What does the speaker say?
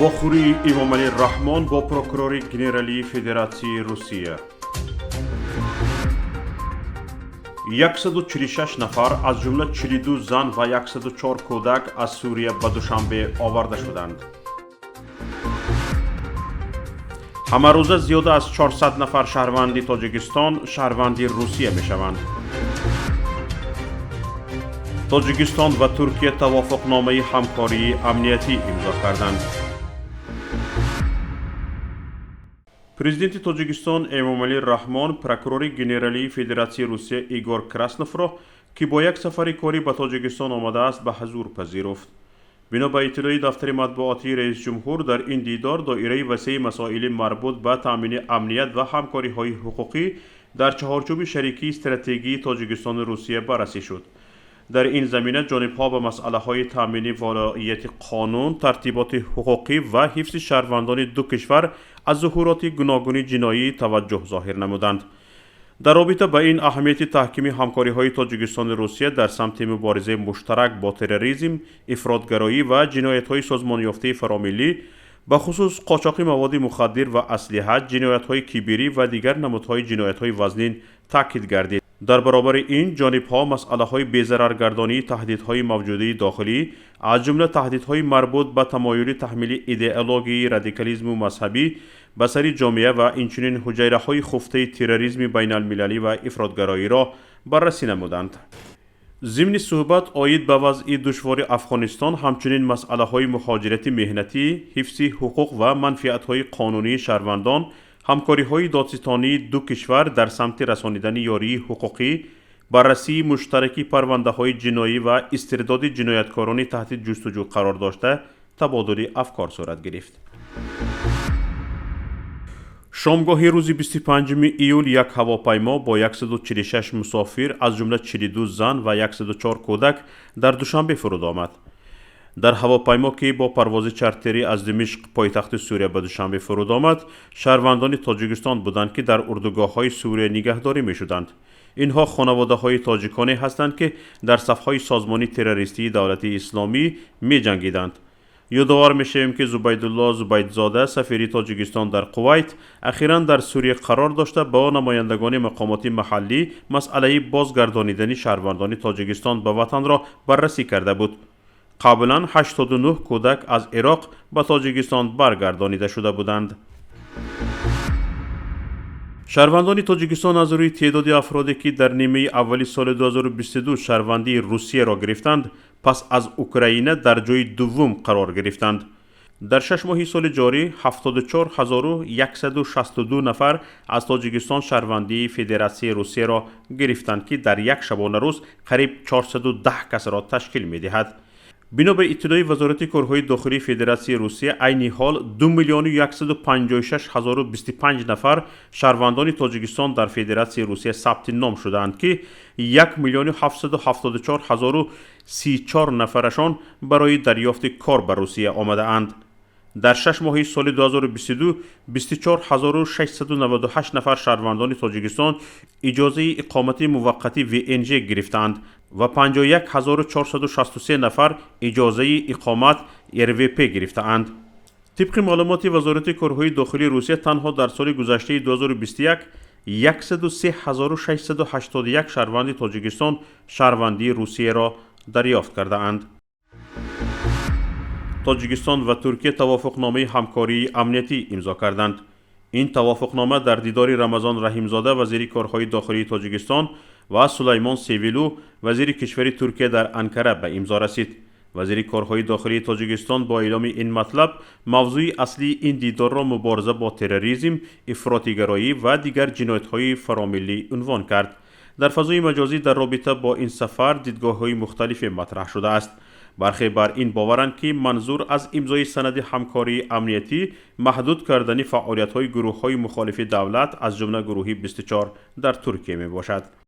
Вохӯрии Эмомалӣ Раҳмон бо прокурори генералии Федератсияи Русия. 146 нафар, аз ҷумла 42 зан ва 104 кӯдак, аз Сурия ба Душанбе оварда шуданд. Ҳамарӯза зиёда аз 400 нафар шаҳрванди Тоҷикистон шаҳрванди Русия мешаванд. Тоҷикистон ва Туркия тавофуқномаи ҳамкории амниятӣ имзо карданд. Президенти Тоҷикистон Эмомалӣ Раҳмон прокурори генералии Федератсияи Русия Игор Красновро, ки бо як сафари корӣ ба Тоҷикистон омадааст, ба ҳузур пазируфт. Бино ба иттилои дафтари матбуотии раисҷумҳур, дар ин дидор доираи васеи масоили марбут ба таъмини амният ва ҳамкориҳои ҳуқуқӣ дар чаҳорчӯби шарикии стратегии Тоҷикистону Русия баррасӣ шуд. Дар ин замина ҷонибҳо ба масъалаҳои таъмини волоияти қонун, тартиботи ҳуқуқӣ ва ҳифзи шаҳрвандони ду кишвар аз зуҳуроти гуногуни ҷиноӣ таваҷҷӯҳ зоҳир намуданд. Дар робита ба ин аҳамияти таҳкими ҳамкориҳои Тоҷикистону Русия дар самти муборизаи муштарак бо терроризм, ифротгароӣ ва ҷиноятҳои созмонёфтаи фаромиллӣ, бахусус қочоқи маводи мухаддир ва аслиҳа, ҷиноятҳои киберӣ ва дигар намудҳои ҷиноятҳои вазнин таъкид гардид. Дар баробари ин ҷонибҳо масъалаҳои безараргардонии таҳдидҳои мавҷудаи дохилӣ, аз ҷумла таҳдидҳои марбут ба тамоюли таҳмили идеологияи радикализму мазҳабӣ ба сари ҷомеа ва инчунин ҳуҷайраҳои хуфтаи терроризми байналмилалӣ ва ифротгароиро баррасӣ намуданд. Зимни суҳбат оид ба вазъи душвори Афғонистон, ҳамчунин масъалаҳои муҳоҷирати меҳнатӣ, ҳифзи ҳуқуқ ва манфиатҳои қонунии шаҳрвандон, ҳамкориҳои додситонии ду кишвар дар самти расонидани ёрии ҳуқуқӣ, баррасии муштараки парвандаҳои ҷиноӣ ва истирдоди ҷинояткорони таҳти ҷустуҷӯ қарор дошта табодули афкор сурат гирифт. Шомгоҳи рӯзи 25 июл як ҳавопаймо бо 146 мусофир, аз ҷумла 42 зан ва 104 кӯдак, дар Душанбе фуруд омад. Дар ҳавопаймо, ки бо парвози чартерӣ аз Димишқ, пойтахти Сурия, ба Душанбе фуруд омад, шаҳрвандони Тоҷикистон буданд, ки дар урдугоҳҳои Сурия нигаҳдорӣ мешуданд. Инҳо хонаводаҳои тоҷиконе ҳастанд, ки дар сафҳои созмони террористии Давлати Исломӣ меҷангиданд. Ёдовар мешавем, ки Зубайдулло Зубайдзода, сафири Тоҷикистон дар Қувайт, ахиран дар Сурия қарор дошта, бо намояндагони мақомоти маҳаллӣ масъалаи бозгардонидани шаҳрвандони Тоҷикистон ба ватанро баррасӣ карда буд. Қаблан 89 кӯдак аз Ироқ ба Тоҷикистон баргардонида шуда буданд. Шаҳрвандони Тоҷикистон аз рӯи теъдоди афроде, ки дар нимаи аввали соли 2022 шаҳрвандии Русияро гирифтанд, пас аз Украина дар ҷои дуввум қарор гирифтанд. Дар 6 моҳи соли ҷорӣ 74 162 нафар аз Тоҷикистон шаҳрвандии Федератсияи Русияро гирифтанд, ки дар як шабонарӯз қариб 410 касро ташкил медиҳад. Бино ба иттилои Вазорати корҳои дохилии Федератсияи Русия, айни ҳол 2 миллиону 156 ҳазору 25 нафар шаҳрвандони Тоҷикистон дар Федератсияи Русия сабти ном шудаанд, ки 1 миллиону 774 ҳазору 34 нафарашон барои дарёфти кор ба Русия омадаанд. Дар 6 моҳи соли 2022 24 698 нафар шаҳрвандони Тоҷикистон иҷозаи иқомати муваққатӣ ВНЖ гирифтаанд ва 51 463 нафар иҷозаи иқомат РВП гирифтаанд. Тибқи маълумоти Вазорати корҳои дохилии Русия, танҳо дар соли гузаштаи 2021 103 681 шаҳрванди Тоҷикистон шаҳрвандии Русияро дарёфт кардаанд. Тоҷикистон ва Туркия тавофуқномаи ҳамкории амниятӣ имзо карданд. Ин тавофуқнома дар дидори Рамазон Раҳимзода, вазири корҳои дохилии Тоҷикистон, ва Сулаймон Севилу, вазири кишвари Туркия, дар Анкара ба имзо расид. Вазири корҳои дохилии Тоҷикистон бо эъломи ин матлаб мавзӯи аслии ин дидорро мубориза бо терроризм, ифротигароӣ ва дигар ҷиноятҳои фаромиллӣ унвон кард. Дар фазои маҷозӣ дар робита бо ин сафар дидгоҳҳои мухталифе матраҳ шудааст. Бархе бар ин боваранд, ки манзур аз имзои санади ҳамкории амниятӣ маҳдуд кардани фаъолиятҳои гурӯҳҳои мухолифи давлат, аз ҷумла гурӯҳи 24 дар Туркия мебошад.